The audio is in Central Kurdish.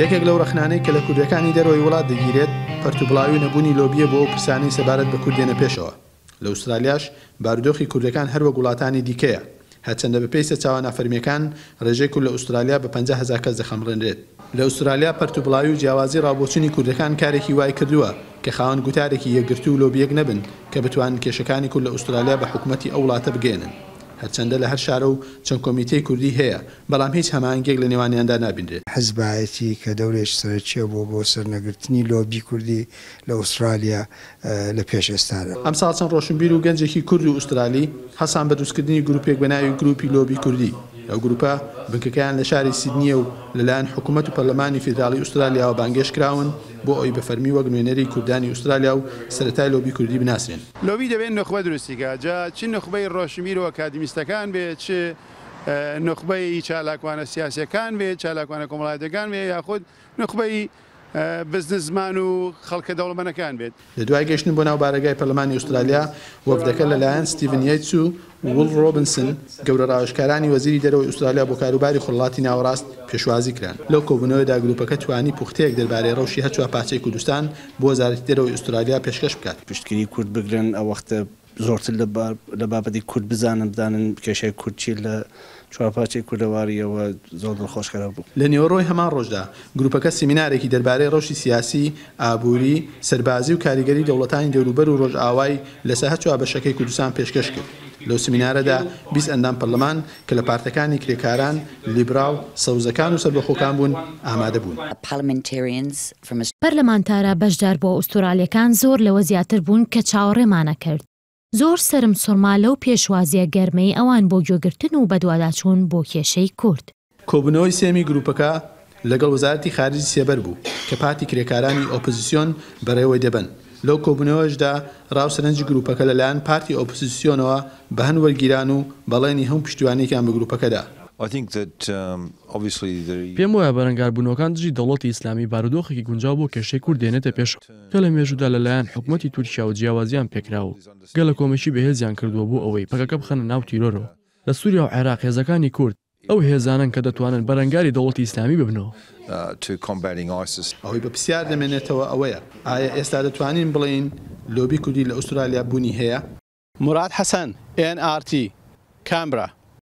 یەکێک لەو ڕەخنانەی کە لە کوردەکانی دەرەوەی وڵات دەگیرێت، پەرتوبڵاوی و نەبوونی لۆبییە بۆ ئەو پرسانەی سەبارەت بە کورد دێنە پێشەوە. لە ئوسترالیاش بارودۆخی کوردەکان هەر وەک وڵاتانی دیکەیە، هەرچەندە بەپێی سەرچاوە نافەرمییەکان ڕێژەی کورد لە ئوسترالیا بە 50,000 کەس دەخەمڵێنرێت. لە ئوسترالیا پەرتوبڵاوی و جیاوازی ڕاوبۆچوونی کوردەکان کارێکی وای کردووە کە خاوەن گوتارێکی یەکگرتوو و لۆبییەک نەبن کە بتوانن کێشەکانی کورد لە ئوسترالیا بە حکومەتی ئەو وڵاتە بگەیەنن. هەرچەندە لە هەر شارە و چەند کۆمیتەی کوردی هەیە، بەڵام هیچ هەماهەنگییەک لە نێوانیاندا نابینرێت. حزبایەتی کە دەورێکی سەرەکیە بووە بۆ سەرنەگرتنی لۆبی کوردی لە ئوسترالیا لە پێش ئێستادا. ئەمساڵ چەند ڕۆشنبیر و گەنجێکی کورد و ئوسترالی هەڵسان بە دروستکردنی گروپێک بە ناوی گروپی لۆبی کوردی. ئەو گروپە بنکەکەیان لە شاری سیدنییە و لەلایەن حکومەت و پەرلەمانی فیدراڵی ئوسترالیاوە بانگێشت کراون بۆ ئەوەی بە فەرمی وەک نوێنەری کوردانی ئوسترالیا و سەرەتای لۆبی کوردی بناسرێن. لۆبی دەبێت نوخبە دروستی کا، جا چ نوخبەی ڕۆشنبیر و ئەکادیمیستەکان بێت، چ نوخبەی چالاکوانە سیاسیەکان بێت، چالاکوانە کۆمەڵایەتیەکان بێت، یاخود نوخبەی بزنسمان و خەڵکە دەوڵەمەنەکان بێت. لە دوای گەیشتن بۆ ناو بارەگای پەرلەمانی ئوسترالیا، وەفدەکە لەلایەن ستیڤن یەیتس و وڵ ڕۆبنسن، گەورە ڕاوێژکارانی وەزیری دەرەوەی ئوسترالیا بۆ کاروباری خۆرهەڵاتی ناوەڕاست پێشوازی کران. لەو کۆبوونەوەیەدا گروپەکە توانی پوختەیەک دەربارەی ڕەوشی هەر چوار پارچەی کوردستان بۆ وەزارەتی دەرەوەی ئوسترالیا پێشکەش بکات. پشتگیری کورد بگرن ئەو وەختە زۆرتر لە بابەتی کورد بزانن بزانن کێشەی کورد چیە لە چوارپارچەی کوردەواریەوە زۆر دڵخۆشکەرە بوو. لە نیوەڕۆی هەمان ڕۆژدا گروپەکە سیمینارێکی دەربارەی ڕەوشی سیاسی، ئابووری، سەربازی و کاریگەری دەوڵەتانی دەوروبەر و ڕۆژئاوای لەسەر هەر چوار بەشەکەی کوردستان پێشکەش کرد. لەو سیمینارەدا 20 ئەندام پەرلەمان کە لە پارتەکانی کرێکاران، لیبراڵ، سەوزەکان و سەربەخۆکان بوون، ئامادە بوون. پەرلەمانتارە بەشداربووە ئوستورالیەکان زۆر لەوە زیاتر بوون کە چاوەڕێمانەکرد. زۆر سەرم سوڕما لەو پێشوازیە گەرمەی ئەوان بۆ گوێگرتن و بەدواداچوون بۆ کێشەی کورد. کۆبوونەوەی سێیەمی گروپەکە لەگەڵ وەزارەتی خارجی سێبەر بوو کە پارتی کرێکارانی ئۆپۆزیسیۆن بەڕێوەی دەبەن. لەو کۆبوونەوەیشدا ڕا و سەرنجی گروپەکە لەلایەن پارتی ئۆپۆزیسیۆنەوە بەهەند وەرگیران و بەڵێنی هەموو پشتیوانییەکیان بە گروپەکە دا. پێم وایە بەرەنگاربوونەوەکان دژی دەوڵەتی ئیسلامی بارودۆخێکی گونجاو بۆ کێشەی کورد دێنێتە پێشەوە کە لە مێژوودا لە لایەن حکومەتی تورکیاوە جیاوازیان پێکرا و گەلەکۆمەکی بەهێزیان کردووە بۆ ئەوەی پەکەکە بخەنە ناو تیرۆرەوە لە سوریا و عێراق هێزەکانی کورد ئەو هێزانەن کە دەتوانن بەرەنگاری دەوڵەتی ئیسلامی ببنەوە. ئەوەی بە پرسیار دەمێنێتەوە ئەوەیە، ئایا ئێستا دەتوانین بڵێین لۆبی کوردی لە ئوسترالیا بوونی هەیە؟ موراد حەسەن، ئێن ئاڕ تی، کانبرا.